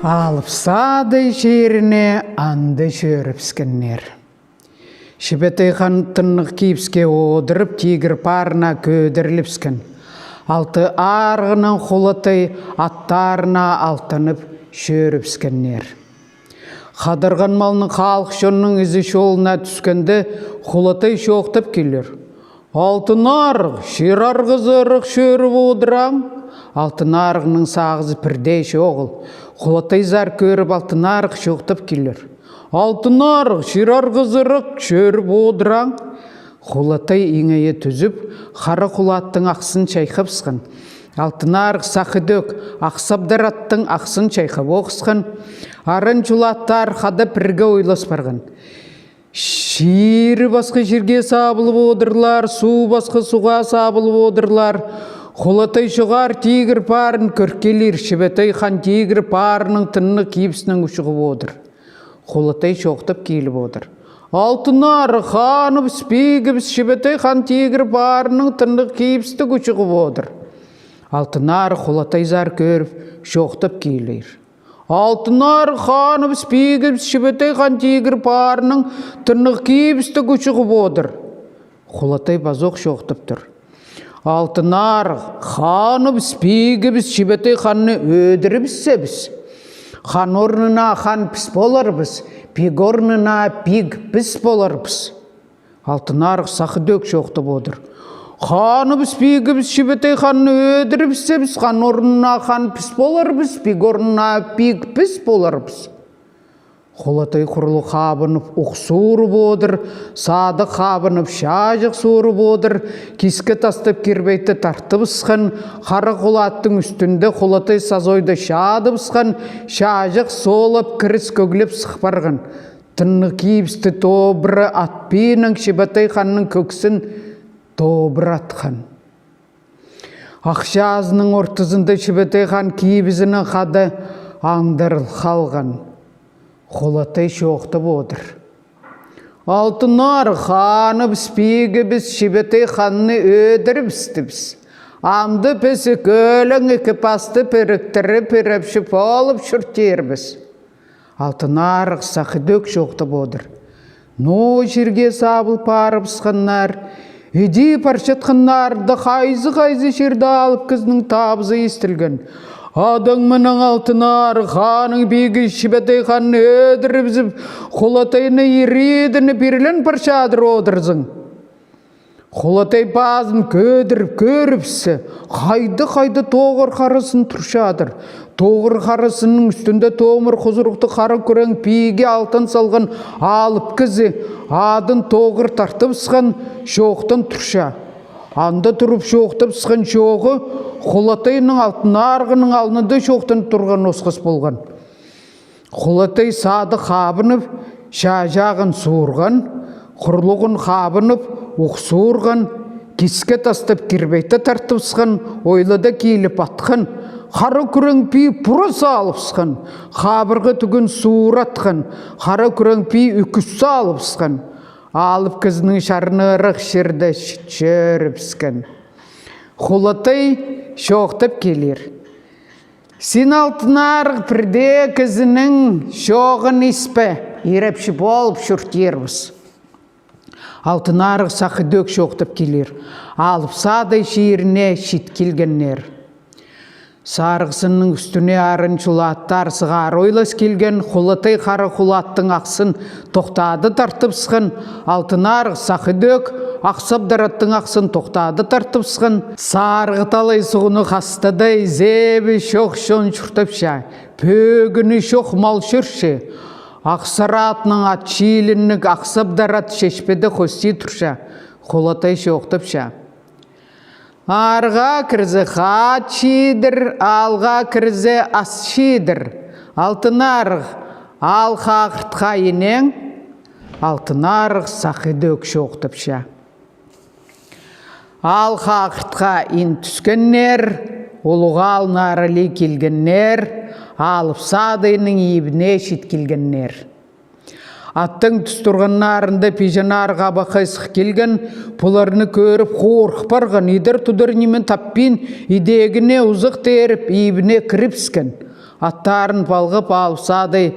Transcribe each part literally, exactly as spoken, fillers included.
Алып Садай чиріне анда чӧрібіскеннер. Чібетей Хан тыннығ кибіске одырып, тигір паарына кӧдірілібіскен. Алты Арығнаң Хулатай аттарына алтанып чӧрібіскеннер. Хадарған малның, халых чонның ізі-чолына тӱскенде, Хулатай чоохтап килер: «Алтын Арығ, чир арғызы ырах чӧріп одыраң?» Алтын Арығның сағызы пірдее чоғыл. Хулатайзар кӧріп, Алтын Арығ чоохтап килер: «Алтын Арығ, чир арғызы ырах чӧріп одыраң?» Хулатай иңее тӱзіп, хара хулаттың ахсын чайхабысхан. Алтын Арығ сах идӧк Ах Сабдар аттың ахсын чайхап охысхан. Аран-чулаттар хада пірге ойлас парған: «Чир пасха чирге сабылып одырлар, суғ пасха суға сабылып одырлар. Хулатай чоғар тигір паарын кӧр килир, Чібетей Хан тигір паарының тыннығ кибісінең учуғып одыр». Хулатай чоохтап киліп одыр: «Алтын Арығ, ханыбыс, пигібіс Чібетей Хан тигір паарының тыннығ кибістіг учуғып одыр». Алтын Арығ Хулатайзар кӧріп, чоохтап килер: «Алтын Арығ, ханыбыс, пигібіс Чібетей Хан тигір паарының тыннығ кибістіг учуғып одыр». Хулатай пазох чоохтап тур: «Алтын Арығ, ханыбыс, пигібіс Чібетей Ханны ӧдірібіссебіс. Хан орнына хан піс поларбыс, пиг орнына пиг піс поларбыс». Алтын Арығ сах идӧк чоохтап одыр: «Ханыбыс, пигібіс Чібетей Ханны ӧдірібіссебіс, хан орнына хан піс поларбыс, пиг орнына пиг піс поларбыс». Хулатай хурлуғ хабынып, ух суурып одыр, садығ хабынып, чаҷах суурып одыр, киске тастап кирбейті тартыбысхан, хара хулаттың ӱстӱнде Хулатай сазойда чадыбысхан, чаҷах соолап, кіріс кӧглеп сых парған. Тыннығ кибісті тобыра атпинаң Чібетей Ханның кӧксін тобыра атхан. Ах чазының ортызында Чібетей Хан кибізінең хада аңдарыл халған. Хулатай чоохтап одыр: «Алтын Арығ, ханыбыс, пигібіс Чібетей Ханны ӧдірібістібіс. Амды піс ӧлең ікі пасты піріктіріп, пірепчі полып чуртирбыс». Алтын Арығ сах идӧк чоохтап одыр: «Ноо чирге сабыл парыбысханнар, іди парчатханнарында хайзы-хайзы чирде алып кізінің табызы истілген. Адаң мынаң, Алтын Арығ, ханның пигі Чібетей Ханны ӧдірібізіп, Хулатайны иридіні пирлеп парчадыр одырзың». Хулатай пазын кӧдіріп кӧрібіссе, хайда-хайда тоғыр хара сын турчадыр. Тоғыр хара сынның ӱстӱнде томыр хузурухтығ хара кӱрең пиге алтан салған алып кізі адын тоғыр тартыбысхан чоохтан турча. Анда турып чоохтабысхан чооғы Хулатайның Алтын Арығның алнында чоохтан турған осхас полған. Хулатай садығ хабынып, чаҷағын суурған, хурлуғын хабынып, ух суурған, киске тастап кирбейті тартыбысхан, ойлада киліп атхан, хара кӱрең пии пура салыбысхан, хабырғы тӱгін сууратхан, хара кӱрең пии ӱкӱс салыбысхан. Алып кізінің чарны ырах чирде чӧрібіскен. Хулатай чоохтап килер: «Син, Алтын Арығ, пірдее кізінің чооғын испе, ирепчі полып чуртирбыс». Алтын Арығ сах идӧк чоохтап килер. Алып Садай чиріне чит килгеннер. Сарығ сынның ӱстӱне аран-чулаттар сығара ойлас килген, Хулатай хара хулаттың ахсын тохтады тартыбысхан, Алтын Арығ сах идӧк Ах Сабдар аттың ахсын тохтады тартыбысхан. Сарығ талай суғны хастада изебі чох чон чуртапча, пӧгіні чох мал чӧрче. Ах Сар атнаң ат чиилінніг Ах Сабдар ат чечпеде хости турча. Хулатай чоохтапча: «Арғаа кірзе, хат чидір, аалға кірзе, ас чидір. Алтын Арығ, аал хағыртха инең». Алтын Арығ сах идӧк чоохтапча. Аал хағыртха ин тӱскеннер, улуғ аалны аралай килгеннер, Алып Садайның ибіне чит килгеннер. Аттаң тӱс турғаннарында Пиҷен Арығ абахай сых килген, пуларны кӧріп, хорых парған, идер-тудар ниме таппин, идегіне узах тееріп, ибіне кірібіскен. Аттарын палғап, алып садай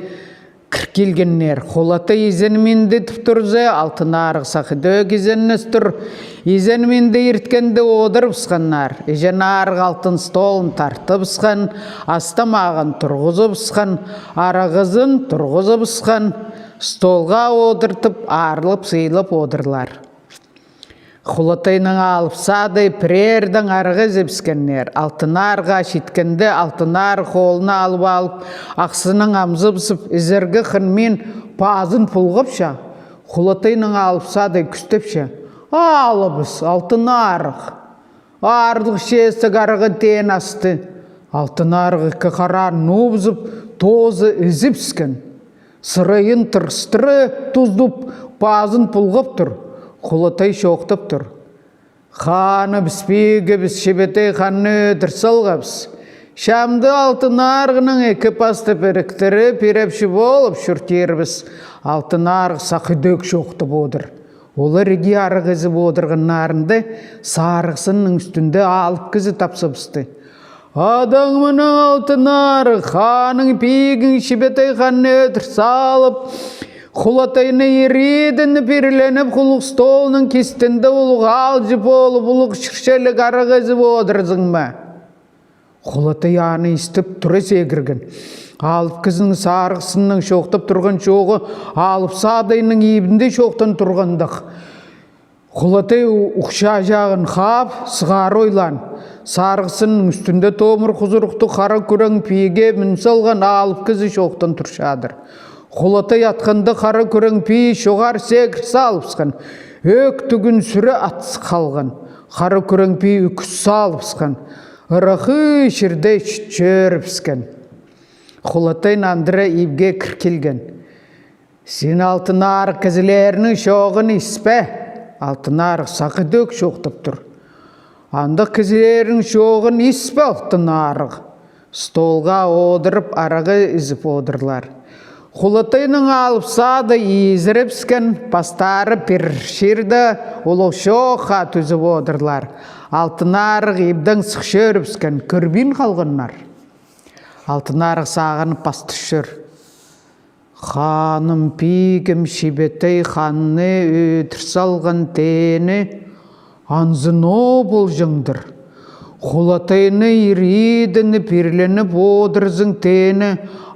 кір килгеннер. Хулатай изен-минді тіп турза, Алтын Арығ сах ідӧк изеннес тур. Изен-минді ирткенде одырыбысханнар. Іҷен Арығ алтын столын тартыбысхан, ас-тамағын турғызыбысхан, арағызын турғызыбысхан, столға одыртып, аарлап-сыйлап одырлар. Хулатайнаң алып садай піреердең арағ ізібіскеннер. Алтын Арығ ас иткенде, Алтын Арығ холына алып алып, ахсынаң амзыбызып, ізерге хынмин пазын пулғапча. Хулатайнаң алып садай кӱстепче: «Алыбыс, Алтын Арығ! Аарлығ чеестіг арағ теен асты». Алтын Арығ ікі хараа нуубызып, тооза ізібіскен. Сырайын тырыстыра тузып, пазын пулғап тур. Хулатай чоохтап тур: «Ханыбыс, пигібіс Чибетей ханны ӧдір салғабыс. Чамды Алтын Арығнаң ікі пасты піріктіре пирепчі полып чуртирбыс». Алтын Арығ сах ідӧк чоохтап одыр. Олар іди арағ ізіп одырғаннарында сарығ сынның ӱстӱнде алып кізі тапсабысты. «Адаң мынаң, Алтын Арығ, ханың пигің Чибетей ханны ӧдір салып, Хулатайны ир идініп, ирленіп, хулуғ столның кистінде улуғ аалҷы полып, улуғ чирчеліг арағ ізіп одырзың ма?» Хулатай аны истіп, тура сегірген. Алып кізінің сарығ сынның чоохтап турған чооғы алып садайның ибінде чоохтан турғандағ. Хулатай у-, ухча-аҷағын хаап, сығара ойлаан. Сарығ сынның ӱстӱнде томыр хузурухтығ хара кӱрең пииге мӱн салған алып кізі чоохтан турчадыр. Хулатай атханда хара кӱрең пии чоғар сегір салыбысхан. Ӧӧк тӱгӱн сӱре ат халған. Хара кӱрең пии ӱкӱс салыбысхан. Ыраххы чирде ч-, чӧрібіскен. Хулатай нандыра ибге кір килген. «Син, Алтын Арығ, кізілернің чооғын испе». Алтын Арығ сағыдӧк чоохтап тур. «Андағ кізілернің чооғын испе, Алтын Арығ». Столға одырып, арағ ізіп одырлар. Хулатайның алып сады изірібіскен, пастары пір чирде улуғ чоохха тӱзіп одырлар. Алтын Арығ ибдең сых чӧрібіскен, кӧрбин халғаннар. Алтын Арығ сағынып пастыр чӧр. «Ханым, пигім Чибетей ханны ӧдір салған теені анзы ноо полҷаңдыр. Хулатайны ир идініп, ирленіп одырзың теені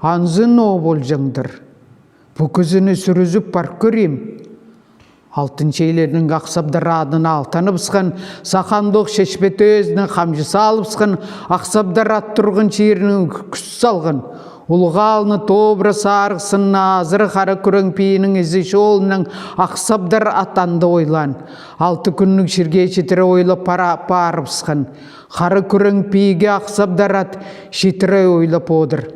анзы ноо полҷаңдыр. Пу кізіні сӱрізіп пар кӧрим». Алтын чейлернің Ах Сабдар адына алтаныбысхан, сах андох чечпе тӧзінең хамҷы салыбысхан, Ах Сабдар ат турған чирінең кӱс салған. Улуғ аалны тобыра сарығ сынны азыра хара кӱрең пиинің ізі чолынаң Ах Сабдар ат анда ойлаан. Алты кӱнніг чирге читіре ойлап пара-, парыбысхан. Хара кӱрең пииге Ах Сабдар ат читіре ойлап одыр.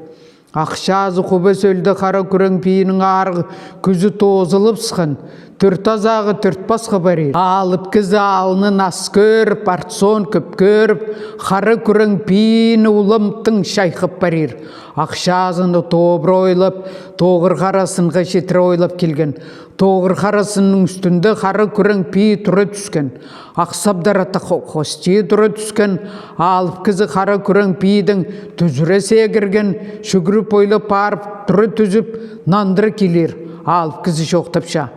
Ах чазы хубас ӧлді, хара кӱрең пиинің арығ кӱзі тоозылыбысхан, тӧрт азағы тӧрт пасха парир. Алып кізі алнын ас кӧріп, артсоон кӧп кӧріп, хара кӱрең пиині улам тың чайхап парир. Ах чазыны тобыра ойлап, тоғыр хара сынға читіре ойлап килген. Тоғыр хара сынның ӱстӱнде хара кӱрең пии тура тӱскен. Ах Сабдар ат хо-, хости тура тӱскен. Алып кізі хара кӱрең пиидең тӱзіре сегірген, чӱгӱріп ойлап парып, тура тӱзіп, нандыра килир. Алып кізі чоохтапча: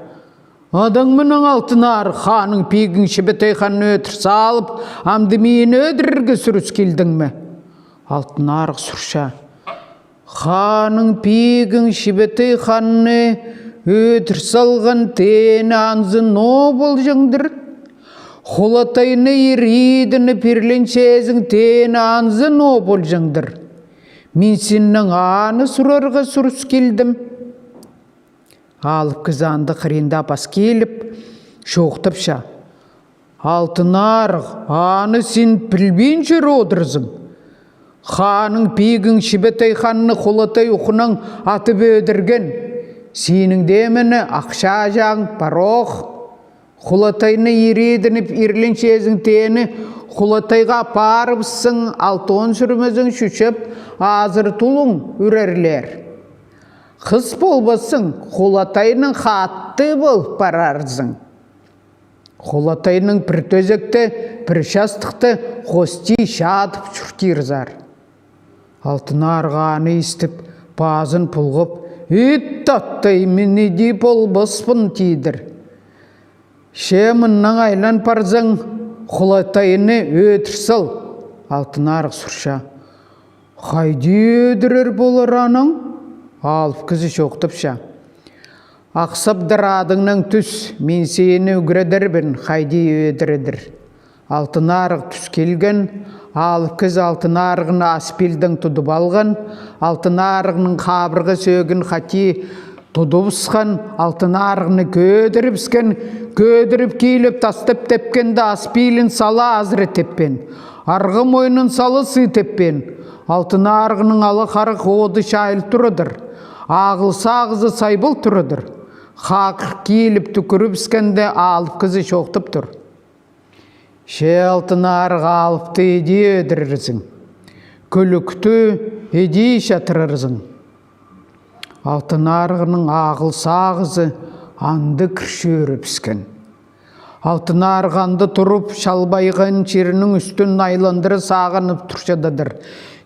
«Адаң мынаң, Алтын Арығ, ханың пигің Чибетей ханны ӧдір салып, амды мині ӧдірерге сӱріс килдің ме?» Алтын Арығ сурча: «Ханың пигің Чибетей ханны ӧдір салған теені анзы ноо полҷаңдыр. Хулатайны ир идініп, ирленчезің теені анзы ноо полҷаңдыр. Мин синнең аны сурарға сӱріс килдім». Алып кізі андағ хыринда пас киліп, чоохтапча: «Алтын Арығ, аны син пілбинчер одырзың. Ханың пигің Чибетей ханны Хулатай ухынаң атып ӧдірген. Синің дее мына ах чаҷаң парох. Хулатайны ир идініп, ирленчезің теені Хулатайға апарыбыссаң, алтон сӱрмезің чӱчеп, азыр тулуң ӱрерлер. Хыс полбассың, Хулатайның хатты пол парарзың. Хулатайның пір тӧзекте, пір частыхта хости чадып чуртирзар». Алтын Арығ аны истіп, пазын пулғап: «Ит, аттай, мин иди полбаспын», — тидір. «Че мыннаң айлан парзаң, Хулатайны ӧдір сал», — Алтын Арығ сурча. «Хайди ӧдірер полар анаң?» — Алып Кізі чоохтапча. «Ах Сабдар адыңнаң тӱс, мин сині ӱгредербін, хайди ӧдіредір». Алтын Арығ тӱс килген. Алып Кізі Алтын Арығны ас пилдең тудып алған. Алтын Арығның хабырға сӧӧгін хати тудыбысхан. Алтын Арығны кӧдірібіскен. Кӧдіріп киліп, тастап тепкенде, ас пилін сала азыра теппеен, арғы мойнын сала сый теппеен. Алтын Арығның ала харах оды чайыл турадыр, ағыл сағызы сайбал турадыр. Хағыр киліп тӱкӱрібіскенде, Алып Кізі чоохтап тур: «Че, Алтын Арығ, алыпты иди ӧдірерзің, кӱлӱкті иди чатырарзың». Алтын Арығның ағыл сағызы анда кір чӧрібіскен. Алтын Арығ анда турып, чалбайған чирінің ӱстӱн айландыра сағынып турчададыр.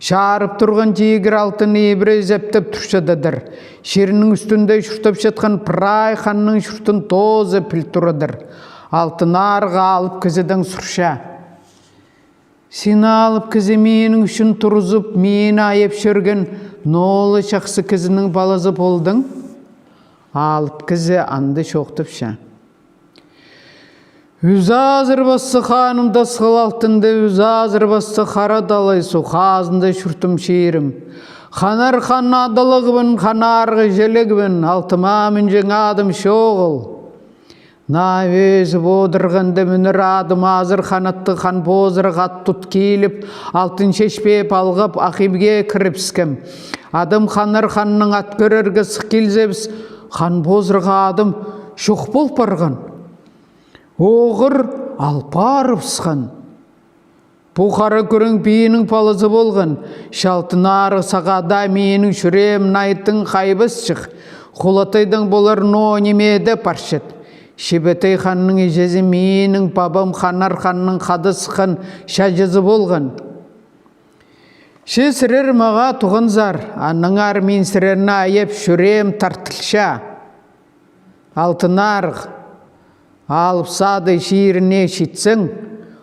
Чарып турған тигір алтын ибіре зептеп турчададыр. Чирінің ӱстӱнде чуртап чатхан прай ханның чуртын тооза піл турадыр. Алтын Арығ Алып Кізідең сурча: «Син, Алып Кізі, минің ӱчӱн турызып, мині айап чӧрген ноолай чахсы кізінің палазы полдың?» Алып Кізі анда чоохтапча: «Ӱс азыр пастығ ханым Тасхыл алтында, ӱс азыр пастығ Хара Талай суғ хазында чуртым чирім. Ханнар хан адалығыбын, Ханнар іҷелігібін, алтыма мӱнҷең адым чоғыл. Наа ӧзіп одырғанда, мӱнір адым азыр ханаттығ Хан Позырах ат тут киліп, алтын чечпе палғап, ах ибге кірібіскем. Адым Ханнар ханнаң ат кӧрерге сых килзебіс, Хан Позырах адым чох пол парған. Оғыр ал парыбысхан. Пу Хара Кӱрең пиинің палазы полған. Че, Алтын Арығ, сағаа даа минің чӱреем найттың хайбасчых. Хулатайдаң полар ноо ниме дее парчат. Чибетей ханның іҷезі минің пабам Ханнар ханның хада сыххан чаҷызы полған. Че сірер мағаа туғанзар, аннаңар мин сірерні айап чӱреем тартылча. Алтын Арығ, Алып Садай чиріне читсең,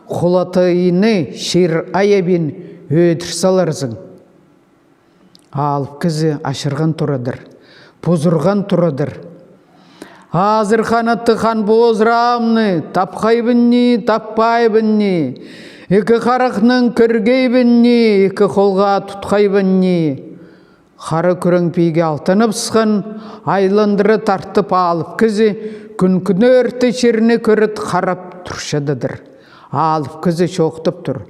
Хулатайны чир айабин ӧдір саларзың». Алып Кізі ачырған турадыр, пузырған турадыр. «Азыр ханаттығ Хан Позырағымны тапхайбын ни, таппайбын ни, ікі харахнаң кӧргейбін ни, ікі холға тутхайбын ни». Хара Кӱрең пииге алтаныбысхан, айландыра тартып, Алып Кізі Кӱн Кӱнӧрте чиріне кӧрі харап турчададыр. Алып Кізі чоохтап тур: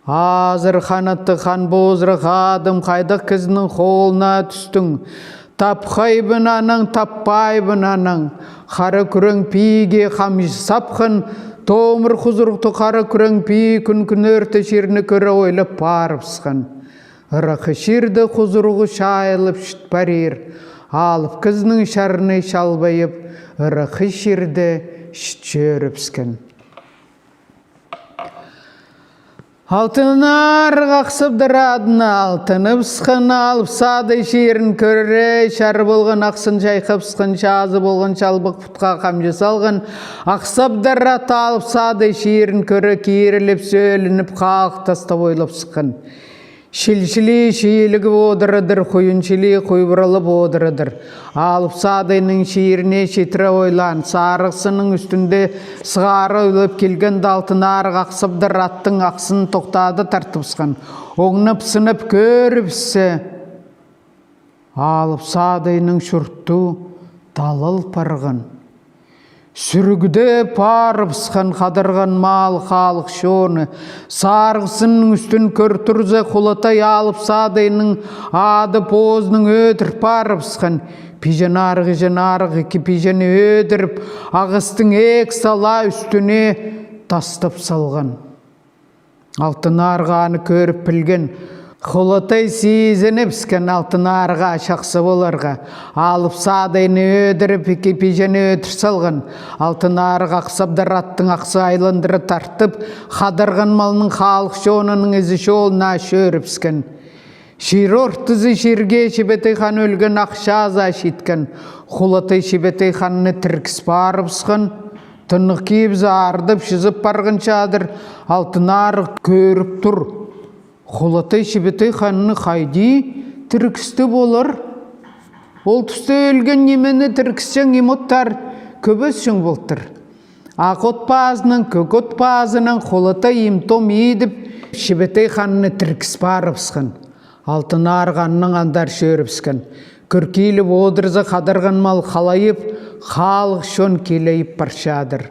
«Азыр ханаттығ Хан Позырах адым хайдағ кізінің холына тӱстің? Тапхайбын анаң, таппайбын анаң». Хара Кӱрең пииге хамҷы сапхан. Томыр хузурухтығ Хара Кӱрең пии Кӱн Кӱнӧрте чиріне кӧрі ойлап парыбысхан. Ыраххы чирде хузуруғы чайылып чіт парир. Алып Кізінің чарны чалбайып, ыраххы чирде чіт чӧрібіскен. Алтын Арығ Ах Сабдар адына алтаныбысхан, Алып Садай чирін кӧрі, чар полған ахсын чайхабысхан, чазы полған чалбах путха хамҷы салған. Ах Сабдар ат Алып Садай чирін кӧрі киріліп, сӧленіп, хағых тастап ойлап сыххан. Чил-чіли чилігіп одырадыр, хуйын-чіли хуйбыралып одырадыр. Алып Садайның чиріне читіре ойлаан, сарығ сынның ӱстӱнде сығара ойлап килгенде, Алтын Арығ Ах Сабдар аттың ахсын тохтада тартыбысхан. Оңнап-сынап кӧрібіссе, Алып Садайның чурты талал парған. Сӱрігде парыбысхан хадарған мал, халых чоны. Сарығ сынның ӱстӱн кӧр турза, Хулатай Алып Садайның ады позының ӧдір парыбысхан. Пиҷен Арығ, Иҷен Арығ ікі пиҷені ӧдіріп, ағастың ээк сала ӱстӱне тастап салған. Алтын Арығ аны кӧріп пілген. Хулатай сизінібіскен Алтын Арығға чахсы поларға. Алып Садайны ӧдіріп, ікі пиҷені ӧдір салған. Алтын Арығ Ах Сабдар аттың ахсы айландыра тартып, хадарған малның, халых чонының ізі чолына чӧрібіскен. Чир ортызы чирге Чибетей хан ӧлген, ах чазаа читкен. Хулатай Чибетей ханны тіргіс парыбысхан. Тыннығ кибізі ардып, чызып парған чадыр. Алтын Арығ кӧріп тур. Хулатай Чибетей ханны хайди тіргістіп полар? Ол туста ӧлген нимені тіргісчең им оттар кӧбес чоң полтыр. Ах от пазынаң, кӧк от пазынаң Хулатай им-том идіп, Чибетей ханны тіргіс парыбысхан. Алтын Арығ аннаң андар чӧрібіскен. Кӧр киліп одырза, хадарған мал халайып, халых чон килейіп парчадыр.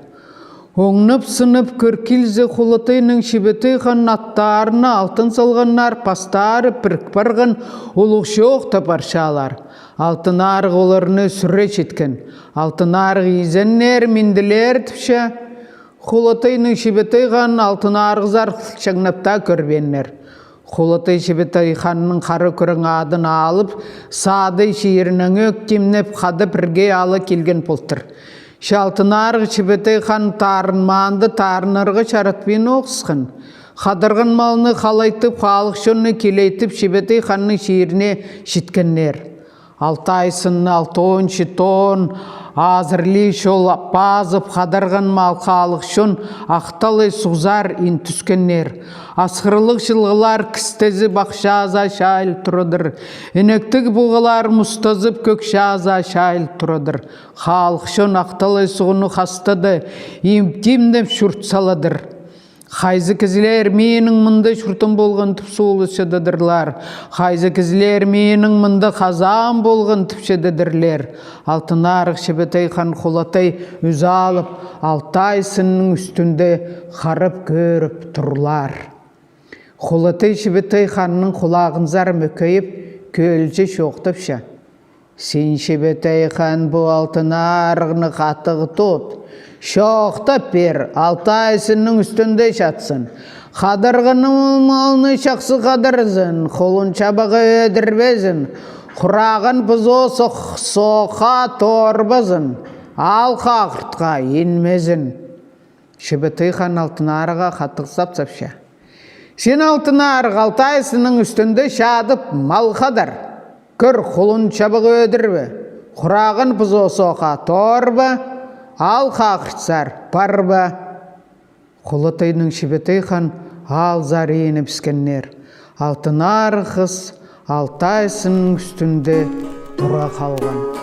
Оңнап-сынап кӧр килзе, Хулатайның Чибетей хан аттарына алтын салғаннар, пастары пірік парған, улуғ чоохта парчалар. Алтын Арығ оларны сӱре читкен. Алтын Арығ изеннер, минділер тіпче. Хулатайның Чибетей хан Алтын Арығзар чаңнап таа кӧрбееннер. Хулатай Чибетей ханның хара кӱрең адын алып, садай чирінең ӧк тимнеп, хада пірге ала килген полтыр. Че Алтын Арығ Чибетей хан тарынмаанда, тарынарға чаратпин ох сыххан. Хадарған малны халайтып, халых чонны килейтіп, Чибетей ханның чиріне читкеннер. Алтай сынны, алтон, читон азырлығ чол пазып, хадарған мал, халых чон ах талай суғзар ин тӱскеннер. Асхырлығ чылғылар кістезіп, ах чазаа чайыл турадыр. Інектіг буғалар мустазып, кӧк чазаа чайыл турадыр. Халых чон ах талай суғны хастады, им тимнеп чурт саладыр. Хайзы кізілер минің мында чуртым полған тіп сулысчададырлар. Хайзы кізілер минің мында хазаам полған тіпчедедірлер. Алтын Арығ Чибетей хан Хулатай ӱзе алып, Алтай сынның ӱстӱнде харап кӧріп турлар. Хулатай Чибетей ханның хулағынзар мӧкейіп, кӧлче чоохтапча. Син, Чибетей хан, пу Алтын Арығны хатығ тут. Чоохтап пир, Алтай сынның ӱстӱнде чатсын. Хадарған малны чахсы хадарзын, хулун-чабағы ӧдірбезін, хураған пызы сох-, сохха торбазын, аал хағыртха инмезін. Чибетей хан Алтын Арығға хатығ сап сапча. Син, Алтын Арығ, Алтай сынның ӱстӱнде чатып, мал хадар. Кӧр, хулун-чабағы ӧдірбе, хураған пызы сохха торба, аал хағыртсар парба. Хулатайның Чибетей хан аалзар инібіскеннер. Алтын Арығ хыс Алтай сынның ӱстӱнде тура халған.